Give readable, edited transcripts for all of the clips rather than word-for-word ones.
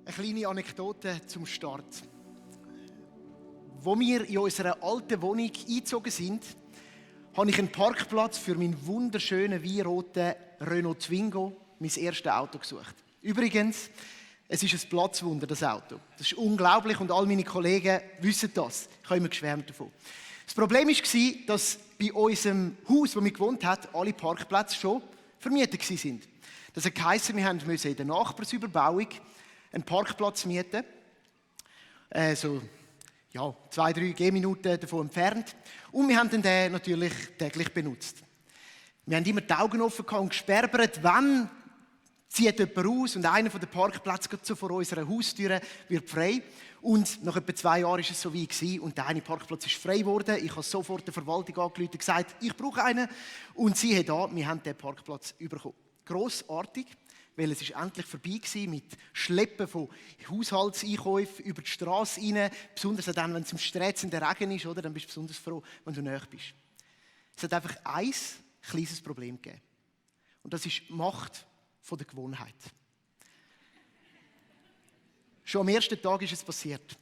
Eine kleine Anekdote zum Start. Als wir in unserer alten Wohnung eingezogen sind, habe ich einen Parkplatz für meinen wunderschönen weinroten Renault Twingo, mein erstes Auto, gesucht. Übrigens, es ist ein Platzwunder, das Auto. Das ist unglaublich und all meine Kollegen wissen das. Ich habe immer geschwärmt davon. Das Problem war, dass bei unserem Haus, wo wir gewohnt haben, alle Parkplätze schon vermietet waren. Das heisst, wir mussten in der Nachbarsüberbauung einen Parkplatz mieten. 2-3 Gehminuten davon entfernt. Und wir haben den natürlich täglich benutzt. Wir haben immer die Augen offen und gesperrt, wann zieht jemand raus und einer von den Parkplätzen so vor unserer Haustür wird frei. Und nach etwa 2 Jahren war es so wie und der eine Parkplatz ist frei geworden. Ich habe sofort der Verwaltung angerufen und gesagt, ich brauche einen. Und siehe da, wir haben den Parkplatz bekommen. Grossartig, weil es ist endlich vorbei war mit Schleppen von Haushaltseinkäufen über die Straße rein. Besonders dann, wenn es im stratzenden Regen ist, oder? Dann bist du besonders froh, wenn du nahe bist. Es hat einfach ein kleines Problem gegeben. Und das ist die Macht von der Gewohnheit. Schon am ersten Tag ist es passiert.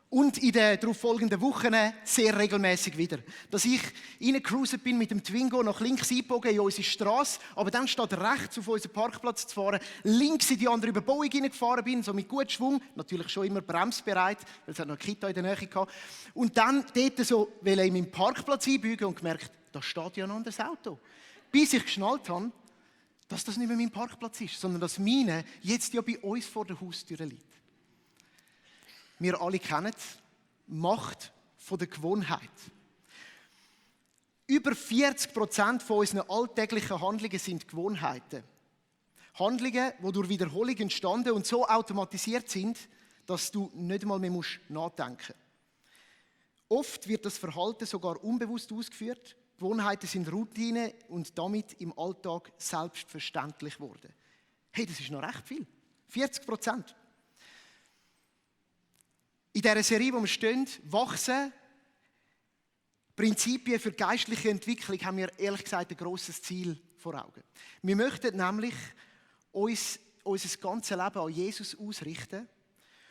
Und in den darauffolgenden Wochen sehr regelmäßig wieder. Dass ich reingecruiset bin mit dem Twingo nach links eingebogen in unsere Straße, aber dann statt rechts auf unseren Parkplatz zu fahren, links in die andere Überbauung hineingefahren bin, so mit gutem Schwung, natürlich schon immer bremsbereit, weil es hat noch eine Kita in der Nähe gehabt. Und dann dort so in meinen Parkplatz einbiegen und gemerkt, da steht ja noch ein Auto. Bis ich geschnallt habe, dass das nicht mehr mein Parkplatz ist, sondern dass meine jetzt ja bei uns vor der Haustür liegt. Wir alle kennen die Macht der Gewohnheit. Über 40% von unseren alltäglichen Handlungen sind Gewohnheiten. Handlungen, die durch Wiederholung entstanden und so automatisiert sind, dass du nicht einmal mehr nachdenken musst. Oft wird das Verhalten sogar unbewusst ausgeführt. Gewohnheiten sind Routine und damit im Alltag selbstverständlich geworden. Hey, das ist noch recht viel. 40%. In dieser Serie, wo wir stehen, wachsen Prinzipien für geistliche Entwicklung, haben wir ehrlich gesagt ein grosses Ziel vor Augen. Wir möchten nämlich unser ganzes Leben an Jesus ausrichten.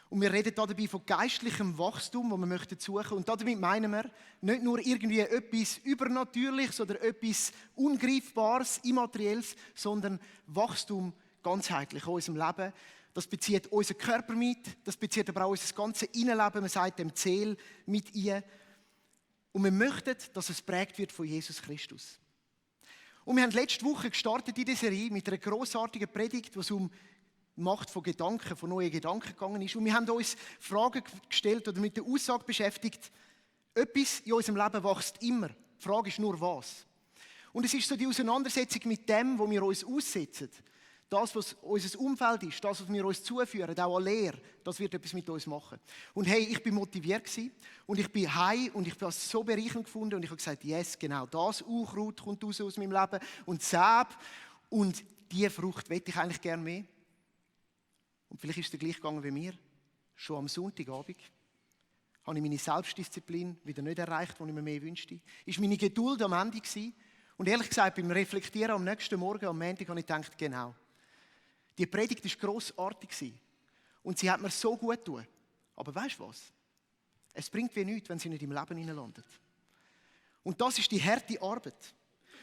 Und wir reden dabei von geistlichem Wachstum, das wir möchten suchen. Und damit meinen wir nicht nur irgendwie etwas Übernatürliches oder etwas Ungreifbares, Immaterielles, sondern Wachstum ganzheitlich in unserem Leben. Das bezieht unseren Körper mit, das bezieht aber auch unser ganzes Innenleben, man sagt dem Ziel mit ein. Und wir möchten, dass es prägt wird von Jesus Christus. Und wir haben letzte Woche gestartet in dieser Serie mit einer grossartigen Predigt, wo es um die Macht von Gedanken, von neuen Gedanken gegangen ist. Und wir haben uns Fragen gestellt oder mit der Aussage beschäftigt, etwas in unserem Leben wächst immer. Die Frage ist nur, was. Und es ist so die Auseinandersetzung mit dem, wo wir uns aussetzen. Das, was unser Umfeld ist, das, was wir uns zuführen, auch an Lehre, das wird etwas mit uns machen. Und hey, ich bin motiviert gewesen und ich bin heim und ich habe es so bereichernd gefunden und ich habe gesagt, yes, genau, das Unkraut kommt raus aus meinem Leben und Säb und diese Frucht möchte ich eigentlich gerne mehr. Und vielleicht ist es dir gleich gegangen wie mir. Schon am Sonntagabend habe ich meine Selbstdisziplin wieder nicht erreicht, die ich mir mehr wünschte. Ist meine Geduld am Ende gewesen. Und ehrlich gesagt, beim Reflektieren am nächsten Morgen, am Montag, habe ich gedacht, genau. Die Predigt war grossartig und sie hat mir so gut getan. Aber weißt du was? Es bringt wie nichts, wenn sie nicht im Leben hineinlandet. Und das ist die harte Arbeit.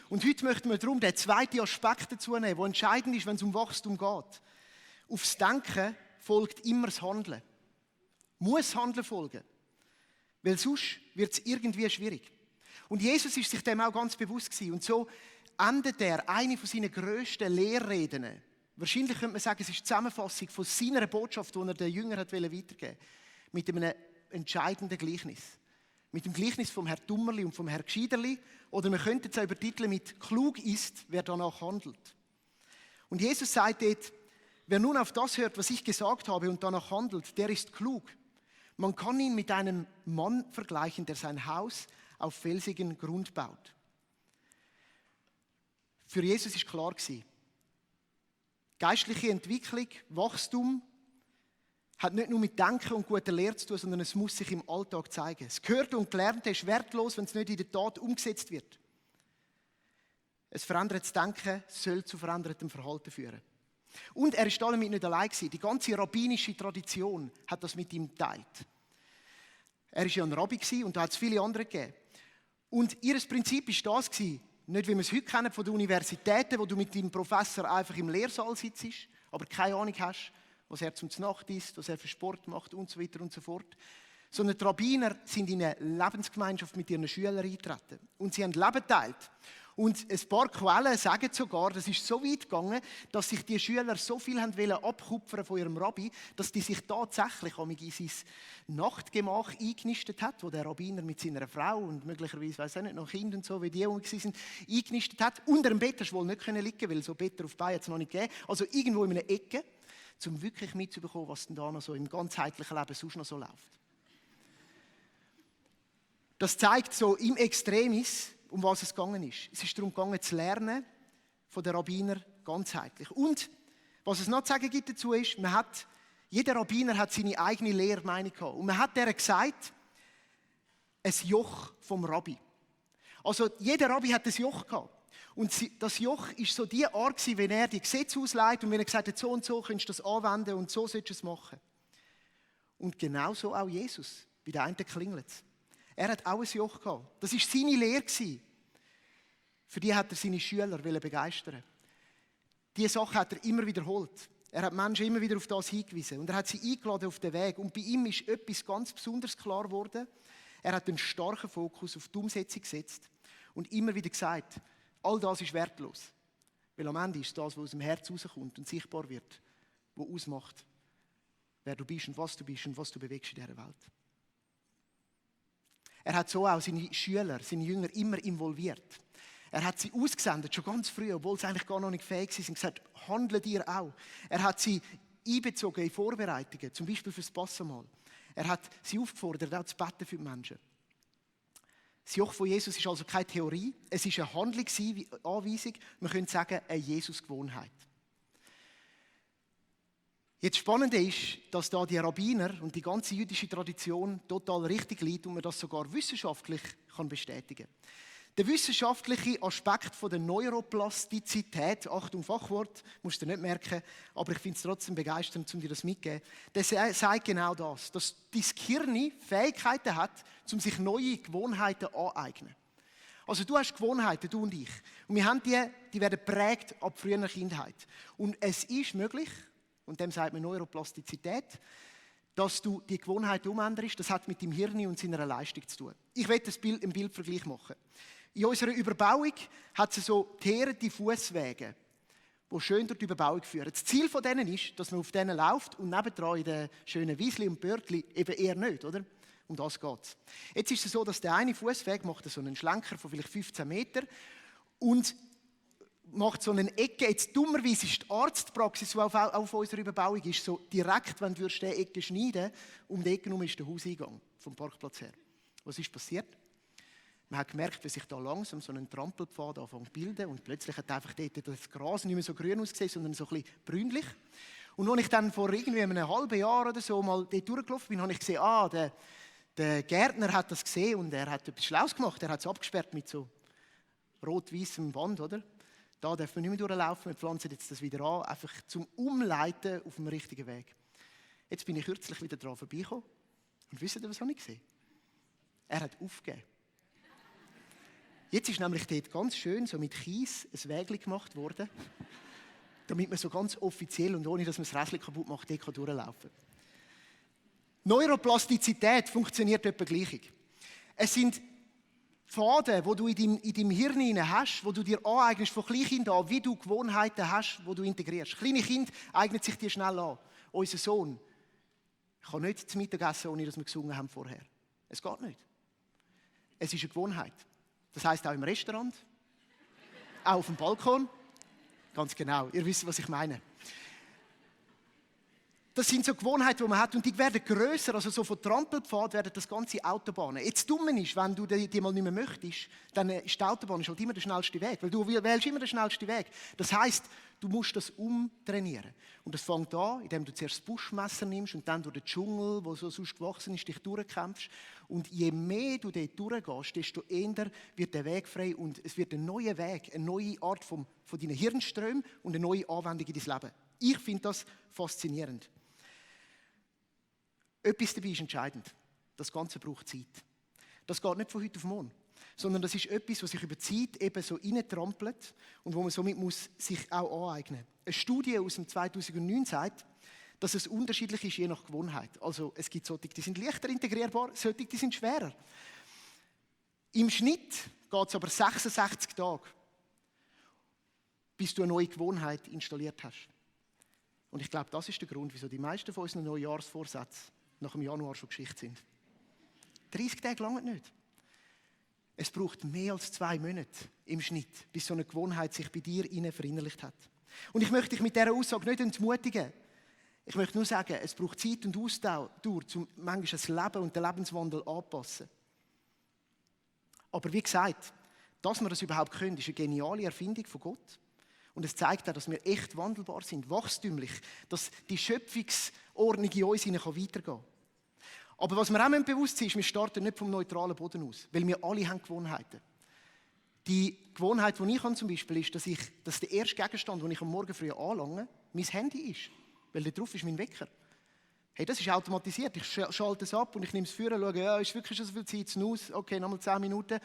Und heute möchten wir darum den zweiten Aspekt dazu nehmen, der entscheidend ist, wenn es um Wachstum geht. Aufs Denken folgt immer das Handeln. Muss Handeln folgen. Weil sonst wird es irgendwie schwierig. Und Jesus ist sich dem auch ganz bewusst gewesen. Und so endet er eine von seinen grössten Lehrreden. Wahrscheinlich könnte man sagen, es ist die Zusammenfassung von seiner Botschaft, die er den Jüngern weitergeben wollte, mit einem entscheidenden Gleichnis. Mit dem Gleichnis vom Herr Dummerli und vom Herr Gscheiderli. Oder man könnte es auch übertiteln mit «Klug ist, wer danach handelt». Und Jesus sagt dort, wer nun auf das hört, was ich gesagt habe und danach handelt, der ist klug. Man kann ihn mit einem Mann vergleichen, der sein Haus auf felsigen Grund baut. Für Jesus ist klar gewesen, geistliche Entwicklung, Wachstum hat nicht nur mit Denken und guter Lehre zu tun, sondern es muss sich im Alltag zeigen. Das Gehörte und Gelernte ist wertlos, wenn es nicht in der Tat umgesetzt wird. Es verändertes Denken soll zu verändertem Verhalten führen. Und er ist damit nicht allein gewesen. Die ganze rabbinische Tradition hat das mit ihm geteilt. Er war ja ein Rabbi gewesen, und da hat es viele andere gegeben. Und ihr Prinzip war das gewesen, nicht wie wir es heute kennen von den Universitäten, wo du mit deinem Professor einfach im Lehrsaal sitzt, aber keine Ahnung hast, was er zum Nacht isst, was er für Sport macht und so weiter und so fort. Sondern die Rabbiner sind in eine Lebensgemeinschaft mit ihren Schülern eingetreten. Und sie haben Leben geteilt. Und ein paar Quellen sagen sogar, das ist so weit gegangen, dass sich die Schüler so viel abkupfern von ihrem Rabbi, dass die sich tatsächlich in sein Nachtgemach eingenistet hat, wo der Rabbiner mit seiner Frau und möglicherweise, weiß ich nicht, noch Kind und so, wie die waren, eingenistet hat. Unter dem Bett hast du wohl nicht liegen, weil so Betten auf Beinen hat es noch nicht gegeben. Also irgendwo in einer Ecke, um wirklich mitzubekommen, was denn da noch so im ganzheitlichen Leben sonst noch so läuft. Das zeigt so im Extremis, um was es gegangen ist. Es ist darum gegangen, zu lernen von den Rabbinern ganzheitlich. Und was es noch zu sagen gibt dazu ist, jeder Rabbiner hat seine eigene Lehrmeinung gehabt. Und man hat denen gesagt, ein Joch vom Rabbi. Also jeder Rabbi hat ein Joch gehabt. Und das Joch war so die Art, wenn er die Gesetze ausleitet und wenn er gesagt hat, so und so könntest du das anwenden und so solltest du es machen. Und genauso auch Jesus. Bei den einen klingelt es. Er hat auch ein Joch gehabt. Das war seine Lehre. Für die hat er seine Schüler begeistern. Diese Sache hat er immer wiederholt. Er hat Menschen immer wieder auf das hingewiesen. Und er hat sie eingeladen auf den Weg. Und bei ihm ist etwas ganz Besonderes klar geworden. Er hat einen starken Fokus auf die Umsetzung gesetzt. Und immer wieder gesagt, all das ist wertlos. Weil am Ende ist das, was aus dem Herz rauskommt und sichtbar wird, was ausmacht, wer du bist und was du bewegst in dieser Welt. Er hat so auch seine Schüler, seine Jünger immer involviert. Er hat sie ausgesendet, schon ganz früh, obwohl sie eigentlich gar noch nicht fähig sind, und gesagt, handle dir auch. Er hat sie einbezogen in Vorbereitungen, zum Beispiel für das Passamal. Er hat sie aufgefordert, auch zu beten für die Menschen. Das Joch von Jesus ist also keine Theorie, es ist eine Handlungsanweisung, man könnte sagen, eine Jesus-Gewohnheit. Jetzt Spannende ist, dass da die Rabbiner und die ganze jüdische Tradition total richtig liegt und man das sogar wissenschaftlich kann bestätigen kann. Der wissenschaftliche Aspekt von der Neuroplastizität, Achtung Fachwort, musst du nicht merken, aber ich finde es trotzdem begeisternd, um dir das mitzugeben, der sagt genau das, dass dein Gehirn Fähigkeiten hat, um sich neue Gewohnheiten aneignen. Also du hast Gewohnheiten, du und ich. Und wir haben die werden geprägt ab früher Kindheit. Und es ist möglich, und dem sagt man Neuroplastizität, dass du die Gewohnheit umänderst. Das hat mit dem Hirn und seiner Leistung zu tun. Ich werde einen Bildvergleich machen. In unserer Überbauung hat es so geteerte Fußwege, die schön durch die Überbauung führen. Das Ziel von denen ist, dass man auf denen läuft und nebendran in den schönen Wiesli und Börtli eben eher nicht, oder? Um das geht es. Jetzt ist es so, dass der eine Fußweg macht so einen Schlenker von vielleicht 15 Meter und macht so eine Ecke. Jetzt dummerweise ist die Arztpraxis, die auf unserer Überbauung ist, so direkt, wenn du diese Ecke schneiden, um die Ecke herum ist der Hauseingang vom Parkplatz her. Was ist passiert? Man hat gemerkt, wie sich da langsam so ein Trampelpfad anfängt zu bilden und plötzlich hat einfach dort das Gras nicht mehr so grün ausgesehen, sondern so ein bisschen brünlich. Und als ich dann vor irgendwie einem halben Jahr oder so mal dort durchgelaufen bin, habe ich gesehen, der Gärtner hat das gesehen und er hat etwas Schlaues gemacht. Er hat es abgesperrt mit so rot-weißem Band, oder? Da darf man nicht mehr durchlaufen, wir pflanzen jetzt das wieder an, einfach zum Umleiten auf dem richtigen Weg. Jetzt bin ich kürzlich wieder dran vorbeigekommen und wisst ihr, was habe ich gesehen? Er hat aufgegeben. Jetzt ist nämlich dort ganz schön so mit Kies ein Wägli gemacht worden, damit man so ganz offiziell und ohne, dass man das Räsli kaputt macht, dort durchlaufen kann. Neuroplastizität funktioniert etwa gleich. Es sind Pfade, die du in deinem Hirn hast, die du dir aneignest von Kleinkind an, wie du Gewohnheiten hast, die du integrierst. Kleine Kinder eignen sich dir schnell an. Unser Sohn kann nicht zum Mittagessen, ohne dass wir gesungen haben vorher. Es geht nicht. Es ist eine Gewohnheit. Das heisst auch im Restaurant, auch auf dem Balkon. Ganz genau, ihr wisst, was ich meine. Das sind so Gewohnheiten, die man hat und die werden grösser, also so von Trampelpfad werden das ganze Autobahnen. Jetzt dumm ist, wenn du die mal nicht mehr möchtest, dann ist die Autobahn halt immer der schnellste Weg, weil du wählst immer den schnellsten Weg. Das heisst, du musst das umtrainieren. Und das fängt an, indem du zuerst das Buschmesser nimmst und dann durch den Dschungel, wo so sonst gewachsen ist, dich durchkämpfst. Und je mehr du dort durchgehst, desto eher wird der Weg frei und es wird ein neuer Weg, eine neue Art von deinen Hirnströmen und eine neue Anwendung in dein Leben Ich finde das faszinierend. Etwas dabei ist entscheidend. Das Ganze braucht Zeit. Das geht nicht von heute auf morgen, sondern das ist etwas, was sich über Zeit eben so reintrampelt und wo man somit muss sich auch aneignen muss. Eine Studie aus dem 2009 sagt, dass es unterschiedlich ist, je nach Gewohnheit. Also es gibt solche, die sind leichter integrierbar, solche, die sind schwerer. Im Schnitt geht es aber 66 Tage, bis du eine neue Gewohnheit installiert hast. Und ich glaube, das ist der Grund, wieso die meisten von unseren Neujahrsvorsätzen nach dem Januar schon Geschichte sind. 30 Tage lange nicht. Es braucht mehr als 2 Monate im Schnitt, bis so eine Gewohnheit sich bei dir verinnerlicht hat. Und ich möchte dich mit dieser Aussage nicht entmutigen. Ich möchte nur sagen, es braucht Zeit und Ausdauer, um manchmal das Leben und den Lebenswandel anzupassen. Aber wie gesagt, dass wir das überhaupt können, ist eine geniale Erfindung von Gott. Und es zeigt auch, dass wir echt wandelbar sind, wachstümlich, dass die Schöpfungsordnung in uns weitergehen kann. Aber was mir auch bewusst ist, wir starten nicht vom neutralen Boden aus, weil wir alle haben Gewohnheiten. Die Gewohnheit, die ich habe zum Beispiel, ist, dass der erste Gegenstand, den ich am Morgen früh anlange, mein Handy ist. Weil da drauf ist mein Wecker. Hey, das ist automatisiert. Ich schalte es ab und ich nehme es vor und schaue, ja, ist wirklich schon so viel Zeit, Snooze, okay, nochmal 10 Minuten.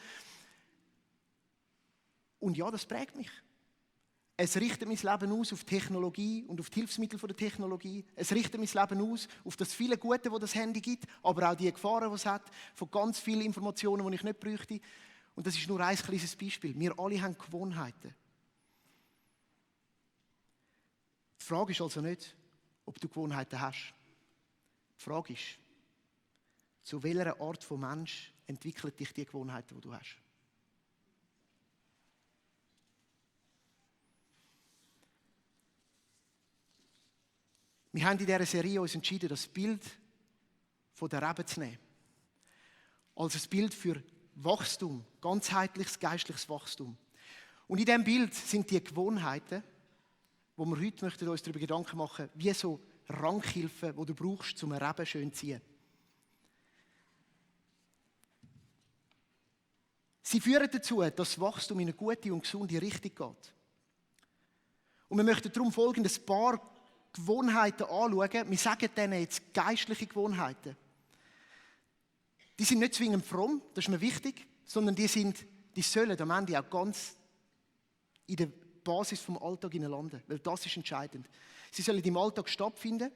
Und ja, das prägt mich. Es richtet mein Leben aus auf Technologie und auf die Hilfsmittel der Technologie. Es richtet mein Leben aus auf das viele Gute, das das Handy gibt, aber auch die Gefahren, die es hat, von ganz vielen Informationen, die ich nicht bräuchte. Und das ist nur ein kleines Beispiel. Wir alle haben Gewohnheiten. Die Frage ist also nicht, ob du Gewohnheiten hast. Die Frage ist, zu welcher Art von Mensch entwickelt dich die Gewohnheiten, die du hast? Wir haben in dieser Serie uns entschieden, das Bild von der Rebe zu nehmen. Als ein Bild für Wachstum, ganzheitliches, geistliches Wachstum. Und in diesem Bild sind die Gewohnheiten, wo wir heute möchten uns darüber Gedanken machen, wie so Rankhilfen, die du brauchst, um eine Rebe schön zu ziehen. Sie führen dazu, dass das Wachstum in eine gute und gesunde Richtung geht. Und wir möchten darum folgendes paar Gewohnheiten anschauen. Wir sagen denen jetzt geistliche Gewohnheiten. Die sind nicht zwingend fromm, das ist mir wichtig, sondern die sollen am Ende auch ganz in der Basis vom Alltag landen, weil das ist entscheidend. Sie sollen im Alltag stattfinden.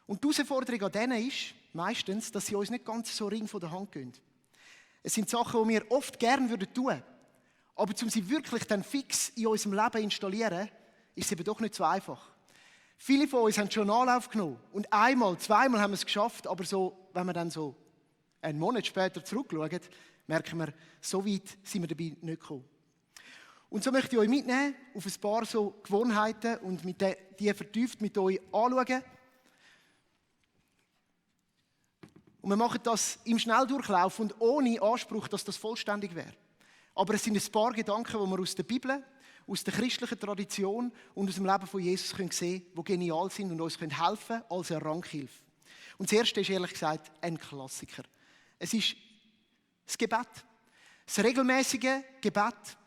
Und die Herausforderung an denen ist meistens, dass sie uns nicht ganz so ring von der Hand gehen. Es sind Sachen, die wir oft gerne tun würden, aber um sie wirklich dann fix in unserem Leben zu installieren, ist es eben doch nicht so einfach. Viele von uns haben schon Anlauf genommen und einmal, zweimal haben wir es geschafft, aber so, wenn wir dann so einen Monat später zurückschauen, merken wir, so weit sind wir dabei nicht gekommen. Und so möchte ich euch mitnehmen auf ein paar so Gewohnheiten und die vertieft mit euch anschauen. Und wir machen das im Schnelldurchlauf und ohne Anspruch, dass das vollständig wäre. Aber es sind ein paar Gedanken, die wir aus der Bibel, aus der christlichen Tradition und aus dem Leben von Jesus sehen können, die genial sind und uns helfen können als eine Rankhilfe. Und das erste ist ehrlich gesagt ein Klassiker. Es ist das Gebet. Das regelmäßige Gebet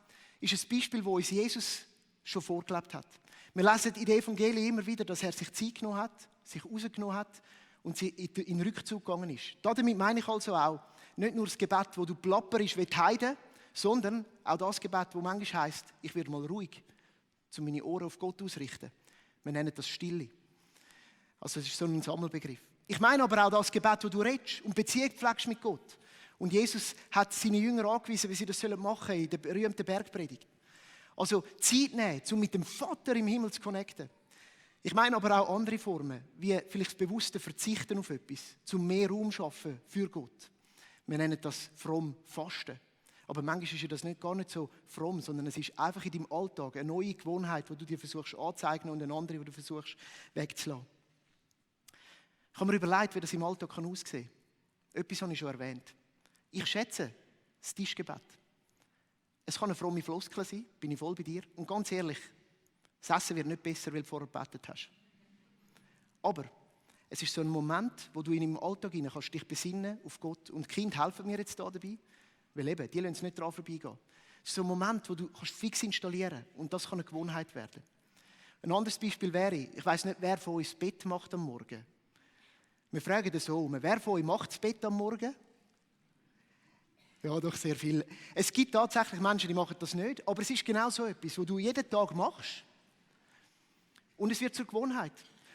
ist ein Beispiel, das uns Jesus schon vorgelebt hat. Wir lesen in den Evangelien immer wieder, dass er sich Zeit genommen hat, sich rausgenommen hat und in den Rückzug gegangen ist. Damit meine ich also auch nicht nur das Gebet, wo du plapperisch wie die Heiden, sondern auch das Gebet, das manchmal heisst, ich werde mal ruhig, um meine Ohren auf Gott ausrichten. Wir nennen das Stille. Also es ist so ein Sammelbegriff. Ich meine aber auch das Gebet, wo du redest und Beziehung pflegst mit Gott. Und Jesus hat seine Jünger angewiesen, wie sie das machen sollen in der berühmten Bergpredigt. Also Zeit nehmen, um mit dem Vater im Himmel zu connecten. Ich meine aber auch andere Formen, wie vielleicht das bewusste Verzichten auf etwas, zum mehr Raum schaffen für Gott. Wir nennen das fromm Fasten. Aber manchmal ist ja das gar nicht so fromm, sondern es ist einfach in deinem Alltag eine neue Gewohnheit, die du dir versuchst anzuzeigen und eine andere, die du versuchst wegzulassen. Ich habe mir überlegt, wie das im Alltag aussehen kann. Etwas habe ich schon erwähnt. Ich schätze das Tischgebet. Es kann eine fromme Floskel sein, bin ich voll bei dir. Und ganz ehrlich, das Essen wird nicht besser, weil du vorher gebetet hast. Aber es ist so ein Moment, wo du in deinem Alltag dich besinnen auf Gott. Und die Kinder helfen mir jetzt da dabei, weil eben, die lassen es nicht daran vorbeigehen. Es ist so ein Moment, wo du fix installieren kannst. Und das kann eine Gewohnheit werden. Ein anderes Beispiel wäre, ich weiss nicht, wer von uns das Bett macht am Morgen. Wir fragen das so, wer von euch macht das Bett am Morgen? Ja, doch sehr viel. Es gibt tatsächlich Menschen, die machen das nicht, aber es ist genau so etwas, was du jeden Tag machst und es wird zur Gewohnheit.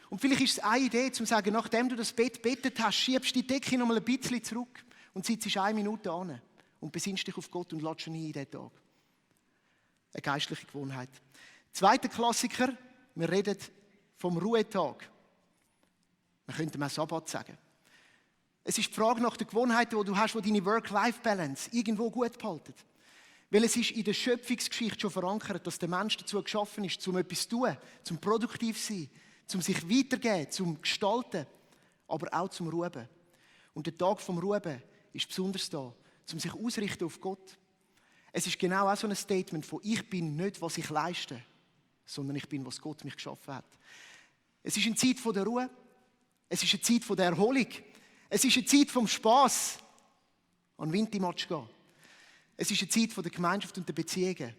Und vielleicht ist es eine Idee, zu sagen, nachdem du das Bett bettet hast, schiebst du die Decke noch mal ein bisschen zurück und sitzt 1 Minute an und besinnst dich auf Gott und lässt schon ein in diesen Tag. Eine geistliche Gewohnheit. Zweiter Klassiker, wir reden vom Ruhetag. Man könnte mal Sabbat sagen. Es ist die Frage nach den Gewohnheiten, die du hast, die deine Work-Life-Balance irgendwo gut behalten. Weil es ist in der Schöpfungsgeschichte schon verankert, dass der Mensch dazu geschaffen ist, um etwas zu tun, zum produktiv zu sein, zum sich weitergeben, zum Gestalten, aber auch zum Ruhen. Und der Tag vom Ruhen ist besonders da, zum sich ausrichten auf Gott. Es ist genau auch so ein Statement von ich bin nicht, was ich leiste, sondern ich bin, was Gott mich geschaffen hat. Es ist eine Zeit der Ruhe, es ist eine Zeit der Erholung, es ist eine Zeit vom Spass, an Wintermatch gehen. Es ist eine Zeit der Gemeinschaft und der Beziehungen,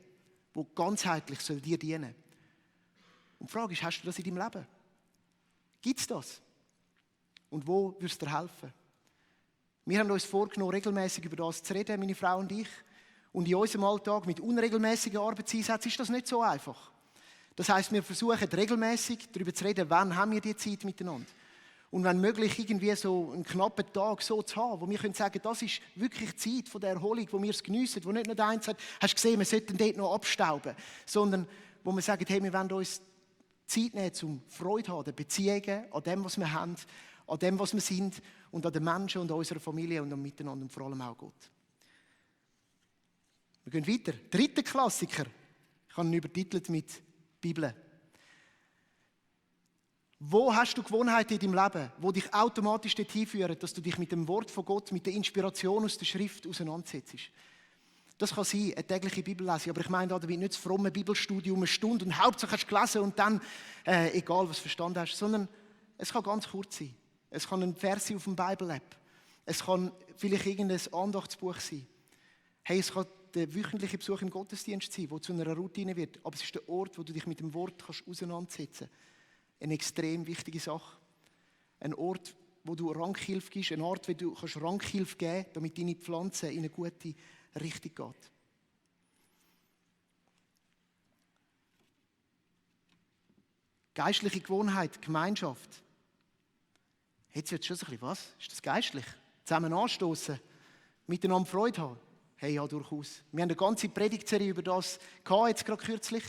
die ganzheitlich dir dienen soll. Und die Frage ist, hast du das in deinem Leben? Gibt es das? Und wo würde es dir helfen? Wir haben uns vorgenommen, regelmäßig über das zu reden, meine Frau und ich. Und in unserem Alltag mit unregelmäßigen Arbeitseinsätzen ist das nicht so einfach. Das heisst, wir versuchen regelmäßig darüber zu reden, wann haben wir die Zeit miteinander. Und wenn möglich, irgendwie so einen knappen Tag so zu haben, wo wir können sagen, das ist wirklich die Zeit von der Erholung, wo wir es geniessen, wo nicht nur der eine sagt, hast du gesehen, wir sollten dort noch abstauben, sondern wo wir sagen, hey, wir wollen uns Zeit nehmen, um Freude zu haben, an den Beziehungen, an dem, was wir haben, an dem, was wir sind und an den Menschen und an unserer Familie und am Miteinander und vor allem auch Gott. Wir gehen weiter. Dritter Klassiker. Ich habe ihn übertitelt mit Bibel. Wo hast du Gewohnheiten in deinem Leben, die dich automatisch dorthin führen, dass du dich mit dem Wort von Gott, mit der Inspiration aus der Schrift auseinandersetzt? Das kann sein, eine tägliche Bibellese, aber ich meine damit nicht das fromme Bibelstudium, eine Stunde und Hauptsache hast du gelesen und dann, egal was du verstanden hast, sondern es kann ganz kurz sein. Es kann ein Vers auf dem Bible-App. Es kann vielleicht irgendein Andachtsbuch sein. Hey, es kann der wöchentliche Besuch im Gottesdienst sein, der zu einer Routine wird. Aber es ist der Ort, wo du dich mit dem Wort auseinandersetzen kannst. Eine extrem wichtige Sache. Ein Ort, wo du Rankhilfe gibst, ein Ort, wo du Rankhilfe geben kannst, damit deine Pflanze in eine gute Richtung geht. Geistliche Gewohnheit, Gemeinschaft. Jetzt wird es schon so ein bisschen, was? Ist das geistlich? Zusammen anstoßen, miteinander Freude haben? Hey, ja, durchaus. Wir haben eine ganze Predigtserie über das gehabt, jetzt gerade kürzlich.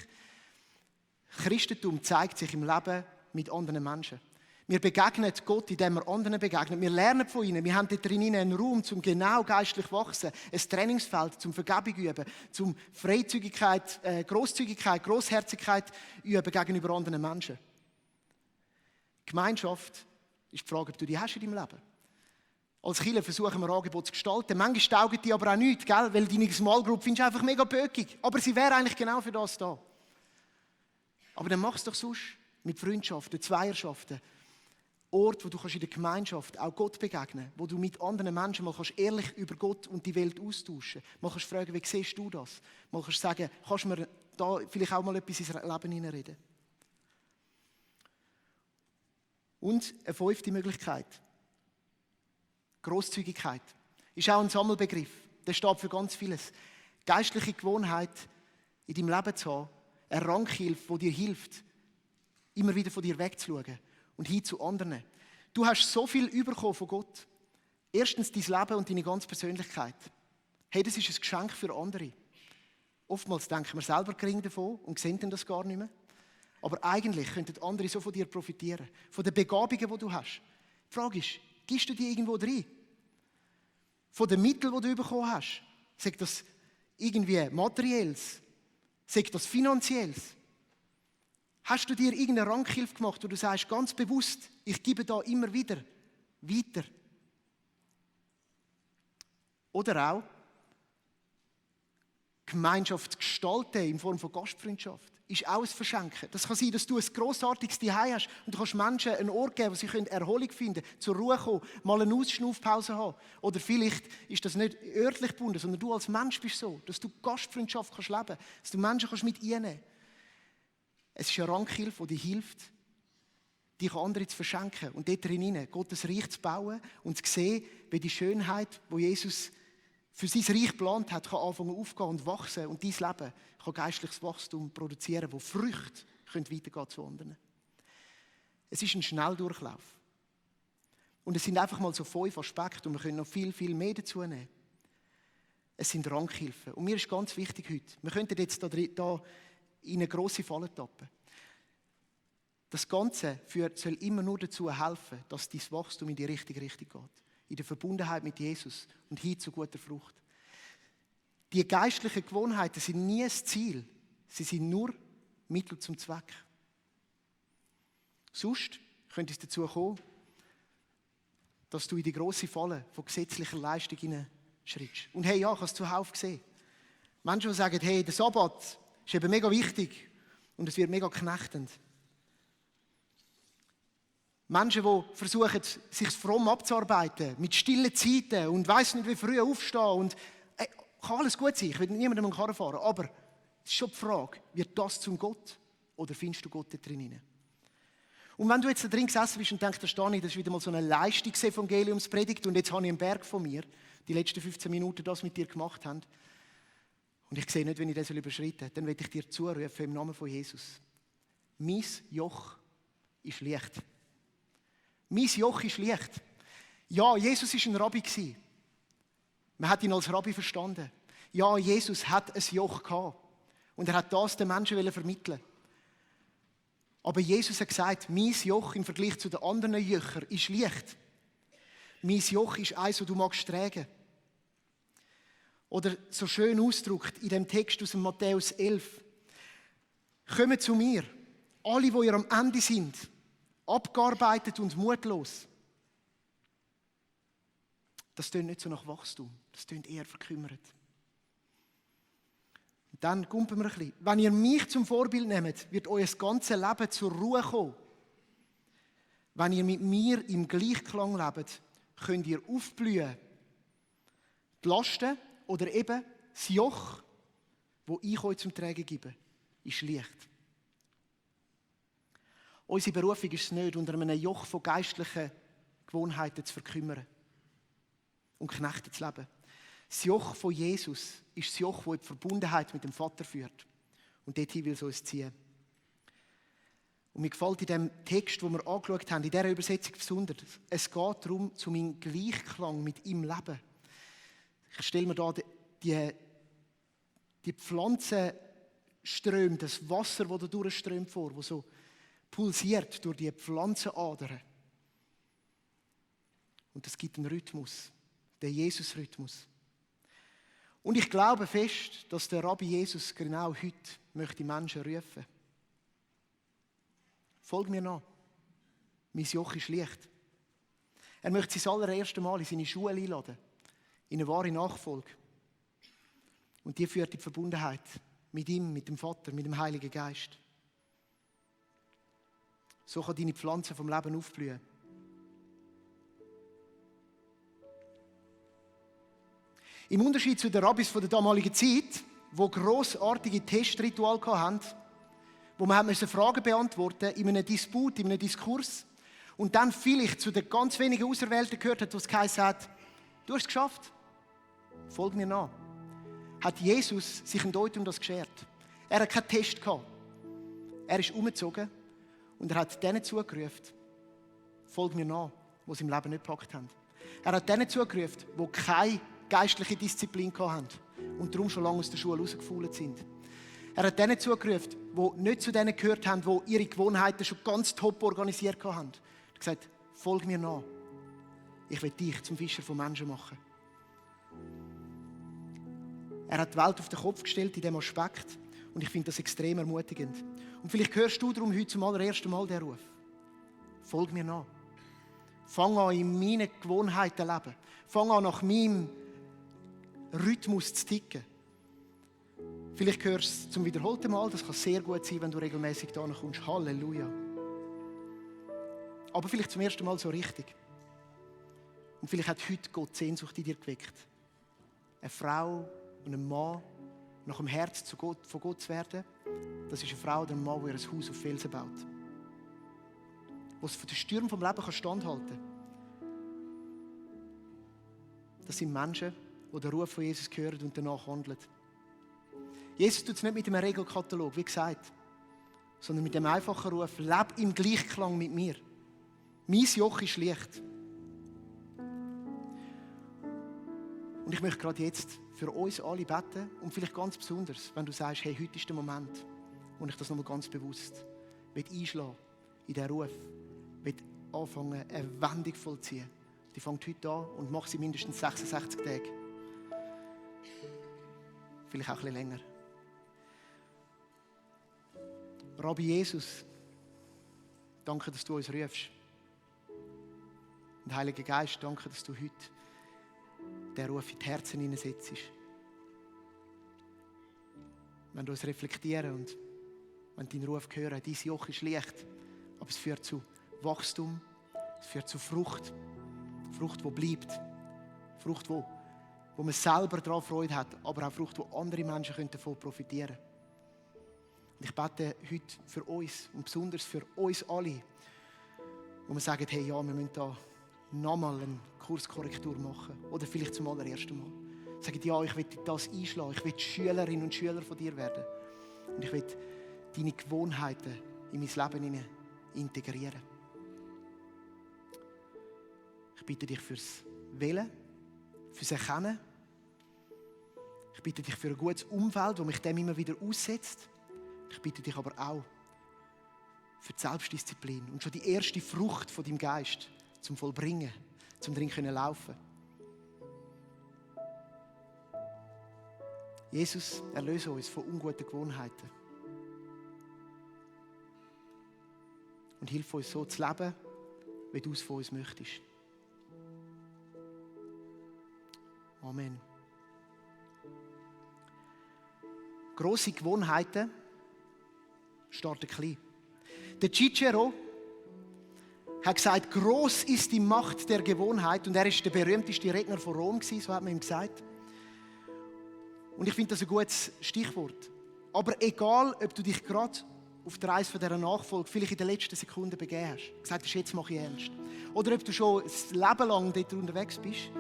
Christentum zeigt sich im Leben mit anderen Menschen. Wir begegnen Gott, indem wir anderen begegnen. Wir lernen von ihnen. Wir haben dort drin einen Raum, um genau geistlich zu wachsen. Ein Trainingsfeld, zum Vergebung üben, zum Freizügigkeit, Grosszügigkeit, Grossherzigkeit üben gegenüber anderen Menschen. Gemeinschaft ist die Frage, ob du die hast in deinem Leben. Als Kirche versuchen wir Angebote zu gestalten. Manchmal taugen die aber auch nichts, gell? Weil deine Small Group findest du einfach mega böckig. Aber sie wäre eigentlich genau für das da. Aber dann mach es doch sonst mit Freundschaften, Zweierschaften. Ort, wo du in der Gemeinschaft auch Gott begegnen kannst, wo du mit anderen Menschen mal ehrlich über Gott und die Welt austauschen kannst. Mal kannst fragen, wie siehst du das? Mal kannst sagen, kannst du mir da vielleicht auch mal etwas ins Leben hineinreden? Und eine 5. Möglichkeit. Grosszügigkeit. Ist auch ein Sammelbegriff. Der steht für ganz vieles. Geistliche Gewohnheit in deinem Leben zu haben, eine Rankhilfe, die dir hilft, immer wieder von dir wegzuschauen und hin zu anderen. Du hast so viel bekommen von Gott. Erstens dein Leben und deine ganze Persönlichkeit. Hey, das ist ein Geschenk für andere. Oftmals denken wir selber gering davon und sehen das gar nicht mehr. Aber eigentlich könnten andere so von dir profitieren. Von den Begabungen, die du hast. Die Frage ist, gibst du die irgendwo rein? Von den Mitteln, die du bekommen hast. Sagt das irgendwie Materielles? Sagt das Finanzielles? Hast du dir irgendeine Rankhilfe gemacht, wo du sagst, ganz bewusst, ich gebe da immer wieder weiter? Oder auch Gemeinschaft gestalten in Form von Gastfreundschaft ist auch ein Verschenken. Das kann sein, dass du ein grossartiges Zuhause hast und du kannst Menschen einen Ort geben, wo sie Erholung finden können, zur Ruhe kommen, mal eine Ausschnaufpause haben. Oder vielleicht ist das nicht örtlich gebunden, sondern du als Mensch bist so, dass du Gastfreundschaft kannst leben kannst, dass du Menschen kannst mit einnehmen kannst. Es ist eine Rankhilfe, die dir hilft, dich an andere zu verschenken und dort drin Gottes Reich zu bauen und zu sehen, wie die Schönheit, die Jesus für sein Reich geplant hat, kann anfangen aufgehen und wachsen und dein Leben kann geistliches Wachstum produzieren, das Früchte weitergehen zu anderen. Es ist ein Schnelldurchlauf. Und es sind einfach mal so 5 Aspekte und wir können noch viel, viel mehr dazu nehmen. Es sind Rankhilfen. Und mir ist ganz wichtig heute, wir könnten jetzt da in eine grosse Falle tappen. Das Ganze soll immer nur dazu helfen, dass dein Wachstum in die richtige Richtung geht. In der Verbundenheit mit Jesus und hin zu guter Frucht. Die geistlichen Gewohnheiten sind nie das Ziel. Sie sind nur Mittel zum Zweck. Sonst könnte es dazu kommen, dass du in die grosse Falle von gesetzlicher Leistung hineinschrittst. Und hey, ja, ich habe es zuhauf gesehen. Menschen, die sagen, hey, der Sabbat ist eben mega wichtig und es wird mega knechtend. Menschen, die versuchen, sich fromm abzuarbeiten, mit stillen Zeiten und weiss nicht, wie früh aufstehen. Und kann alles gut sein, ich will niemandem einen Karren fahren, aber es ist schon die Frage, wird das zum Gott oder findest du Gott da drin? Und wenn du jetzt da drin gesessen bist und denkst, da stehe ich, das ist wieder mal so eine Leistungsevangeliumspredigt und jetzt habe ich einen Berg von mir, die letzten 15 Minuten das mit dir gemacht haben und ich sehe nicht, wenn ich das überschreiten soll, dann will ich dir zurufen im Namen von Jesus. Mein Joch ist leicht. Mein Joch ist leicht. Ja, Jesus war ein Rabbi. Man hat ihn als Rabbi verstanden. Ja, Jesus hat ein Joch gehabt. Und er hat das den Menschen vermitteln. Aber Jesus hat gesagt, mein Joch im Vergleich zu den anderen Jöchern ist leicht. Mein Joch ist eins, das du magst tragen. Oder so schön ausgedrückt in dem Text aus dem Matthäus 11. Kommt zu mir, alle, die ihr am Ende sind, abgearbeitet und mutlos. Das tönt nicht so nach Wachstum, das tönt eher verkümmert. Und dann gumpen wir ein bisschen. Wenn ihr mich zum Vorbild nehmt, wird euer ganzes Leben zur Ruhe kommen. Wenn ihr mit mir im Gleichklang lebt, könnt ihr aufblühen. Die Lasten oder eben das Joch, das ich euch zum Tragen gebe, ist leicht. Unsere Berufung ist es nicht, unter einem Joch von geistlichen Gewohnheiten zu verkümmern und knechtet zu leben. Das Joch von Jesus ist das Joch, das in die Verbundenheit mit dem Vater führt. Und dorthin will es uns ziehen. Und mir gefällt in dem Text, den wir angeschaut haben, in dieser Übersetzung besonders, es geht darum, zu meinem Gleichklang mit ihm leben. Ich stelle mir da die Pflanzenströme, das Wasser, das da durchströmt vor, das so pulsiert durch die Pflanzenadern. Und das gibt einen Rhythmus, den Jesus-Rhythmus. Und ich glaube fest, dass der Rabbi Jesus genau heute möchte Menschen rufen. Folg mir nach. Mein Joch ist leicht. Er möchte sein allererstes Mal in seine Schule einladen. In eine wahre Nachfolge. Und die führt in die Verbundenheit mit ihm, mit dem Vater, mit dem Heiligen Geist. So kann deine Pflanze vom Leben aufblühen. Im Unterschied zu den Rabbis der damaligen Zeit, die grossartige Testrituale hatten, wo man Fragen beantworten musste, in einem Disput, in einem Diskurs, und dann vielleicht zu den ganz wenigen Auserwählten gehört hat, was geheißen hat, du hast es geschafft, folg mir nach. Hat Jesus sich in Deutung das geschert. Er hat keinen Test gehabt. Er ist umgezogen und er hat denen zugerufen, folg mir nach, die es im Leben nicht gepackt haben. Er hat denen zugerufen, die keine geistliche Disziplin hatten und darum schon lange aus der Schule rausgefault sind. Er hat denen zugerufen, die nicht zu denen gehört haben, die ihre Gewohnheiten schon ganz top organisiert haben. Er hat gesagt, folg mir nach. Ich will dich zum Fischer von Menschen machen. Er hat die Welt auf den Kopf gestellt in diesem Aspekt und ich finde das extrem ermutigend. Und vielleicht hörst du darum heute zum allerersten Mal den Ruf. Folg mir nach. Fang an, in meinen Gewohnheiten zu leben. Fang an, nach meinem Rhythmus zu ticken. Vielleicht hörst du es zum wiederholten Mal, das kann sehr gut sein, wenn du regelmäßig da kommst. Halleluja. Aber vielleicht zum ersten Mal so richtig. Und vielleicht hat heute Gott Sehnsucht in dir geweckt. Eine Frau und ein Mann nach dem Herz von Gott zu werden Das ist eine Frau oder ein Mann, der ihr Haus auf Felsen baut. Was für den Stürmen vom Leben standhalten kann. Das sind Menschen, die den Ruf von Jesus hören und danach handeln. Jesus tut es nicht mit einem Regelkatalog, wie gesagt, sondern mit dem einfachen Ruf, leb im Gleichklang mit mir. Mein Joch ist leicht. Und ich möchte gerade jetzt für uns alle beten und vielleicht ganz besonders, wenn du sagst, hey, heute ist der Moment, wo ich das nochmal ganz bewusst einschlagen in diesen Ruf, anfangen, eine Wendung vollziehen. Die fängt heute an und macht sie mindestens 66 Tage. Vielleicht auch ein bisschen länger. Rabbi Jesus, danke, dass du uns rufst. Und Heiliger Geist, danke, dass du heute den Ruf in die Herzen hineinsetzt. Wenn wir uns reflektieren und wenn deinen Ruf hören, dein Joch ist leicht, aber es führt zu Wachstum, es führt zu Frucht. Frucht, die bleibt. Frucht, wo man selber daran Freude hat, aber auch Frucht, wo andere Menschen davon profitieren können. Und ich bete heute für uns und besonders für uns alle, wo wir sagen, hey, ja, wir müssen da nochmal eine Kurskorrektur machen. Oder vielleicht zum allerersten Mal. Sagen, ja, ich will das einschlagen. Ich will Schülerin und Schüler von dir werden. Und ich will deine Gewohnheiten in mein Leben integrieren. Ich bitte dich fürs Wählen, fürs Erkennen. Ich bitte dich für ein gutes Umfeld, das mich dem immer wieder aussetzt. Ich bitte dich aber auch für die Selbstdisziplin und schon die erste Frucht von deinem Geist zum Vollbringen, zum drin können laufen. Jesus, erlöse uns von unguten Gewohnheiten und hilf uns so zu leben, wie du es von uns möchtest. Amen. Grosse Gewohnheiten starten klein. Der Cicero hat gesagt, gross ist die Macht der Gewohnheit. Und er ist der berühmteste Redner von Rom, so hat man ihm gesagt. Und ich finde das ein gutes Stichwort. Aber egal, ob du dich gerade auf der Reise dieser Nachfolge vielleicht in den letzten Sekunden begeben hast, gesagt hast, jetzt mache ich ernst. Oder ob du schon das Leben lang dort unterwegs bist,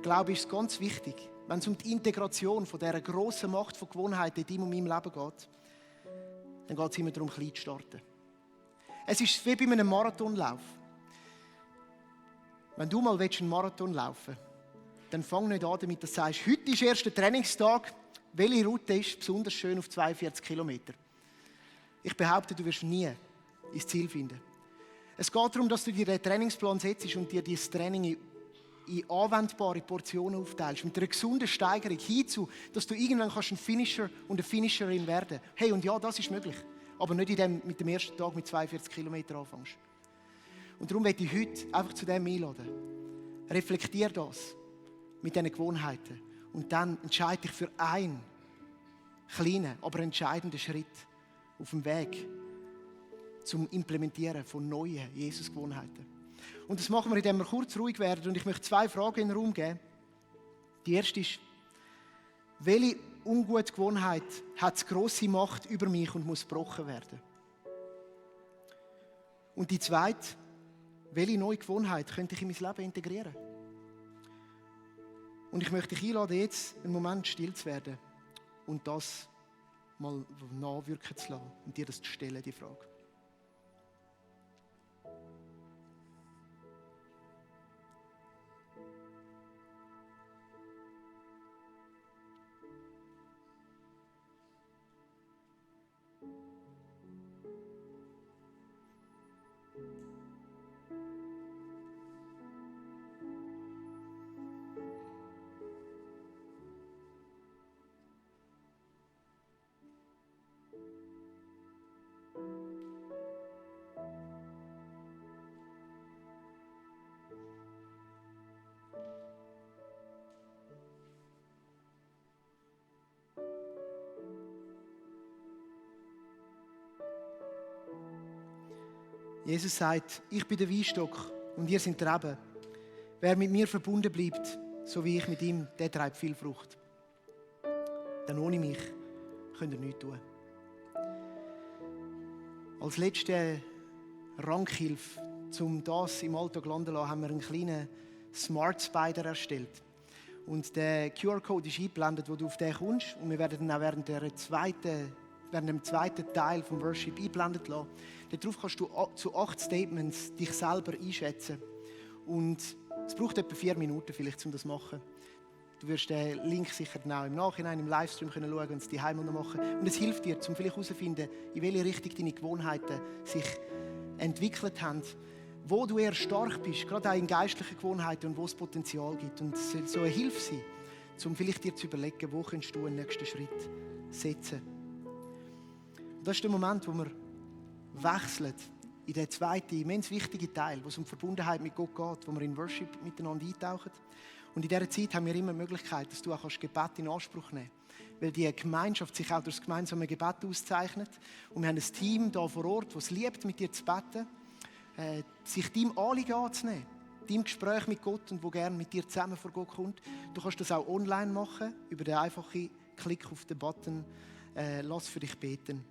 glaube ich, ist es ganz wichtig, wenn es um die Integration von dieser grossen Macht von Gewohnheiten in deinem und meinem Leben geht, dann geht es immer darum, klein zu starten. Es ist wie bei einem Marathonlauf. Wenn du mal einen Marathon laufen willst, dann fang nicht an damit, dass du sagst, heute ist erster Trainingstag, welche Route ist besonders schön auf 42 Kilometer. Ich behaupte, du wirst nie ins Ziel finden. Es geht darum, dass du dir den Trainingsplan setzt und dir dieses Training in anwendbare Portionen aufteilst, mit einer gesunden Steigerung hinzu, dass du irgendwann ein Finisher und eine Finisherin werden kannst. Hey, und ja, das ist möglich. Aber nicht mit dem ersten Tag mit 42 Kilometern anfängst. Und darum möchte ich heute einfach zu dem einladen. Reflektier das mit diesen Gewohnheiten. Und dann entscheide dich für einen kleinen, aber entscheidenden Schritt auf dem Weg zum Implementieren von neuen Jesus-Gewohnheiten. Und das machen wir, indem wir kurz ruhig werden. Und ich möchte 2 Fragen in den Raum geben. Die erste ist, welche ungute Gewohnheit hat grosse Macht über mich und muss gebrochen werden? Und die zweite, welche neue Gewohnheit könnte ich in mein Leben integrieren? Und ich möchte dich einladen, jetzt einen Moment still zu werden und das mal nachwirken zu lassen und dir das zu stellen, die Frage. Jesus sagt, ich bin der Weinstock und ihr seid die Reben. Wer mit mir verbunden bleibt, so wie ich mit ihm, der treibt viel Frucht. Denn ohne mich könnt ihr nichts tun. Als letzte Rankhilfe, um das im Alltag landen zu lassen, haben wir einen kleinen Smart Spider erstellt. Und der QR-Code ist eingeblendet, wo du auf den kommst. Und wir werden dann auch während dem zweiten Teil vom Worship eingeblendet lassen. Darauf kannst du zu 8 Statements dich selber einschätzen. Und es braucht etwa 4 Minuten vielleicht, um das zu machen. Du wirst den Link sicher genau im Nachhinein im Livestream schauen können und es die Heim machen. Und es hilft dir, um vielleicht herauszufinden, in welche Richtung deine Gewohnheiten sich entwickelt haben, wo du eher stark bist, gerade auch in geistlichen Gewohnheiten und wo es Potenzial gibt. Und es soll so eine Hilfe sein, um vielleicht dir zu überlegen, wo kannst du einen nächsten Schritt setzen. Und das ist der Moment, wo wir wechseln in den zweiten, immens wichtigen Teil, wo es um Verbundenheit mit Gott geht, wo wir in Worship miteinander eintauchen. Und in dieser Zeit haben wir immer die Möglichkeit, dass du auch Gebet in Anspruch nehmen kannst. Weil die Gemeinschaft sich auch durch das gemeinsame Gebet auszeichnet. Und wir haben ein Team hier vor Ort, das es liebt, mit dir zu beten, sich deinem Anliegen anzunehmen, deinem Gespräch mit Gott und wo gerne mit dir zusammen vor Gott kommt. Du kannst das auch online machen, über den einfachen Klick auf den Button «Lass für dich beten».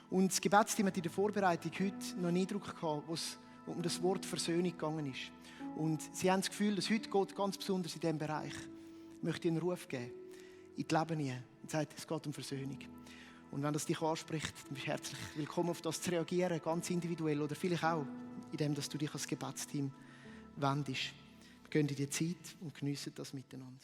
Und das Gebetsteam hat in der Vorbereitung heute noch einen Eindruck gehabt, wo es um das Wort Versöhnung gegangen ist. Und sie haben das Gefühl, dass heute Gott ganz besonders in diesem Bereich möchte einen Ruf geben, in die Leben hinein und sagt, es geht um Versöhnung. Und wenn das dich anspricht, dann bist du herzlich willkommen, auf das zu reagieren, ganz individuell oder vielleicht auch, indem dass du dich als Gebetsteam wendest. Wir gehen in die Zeit und geniessen das miteinander.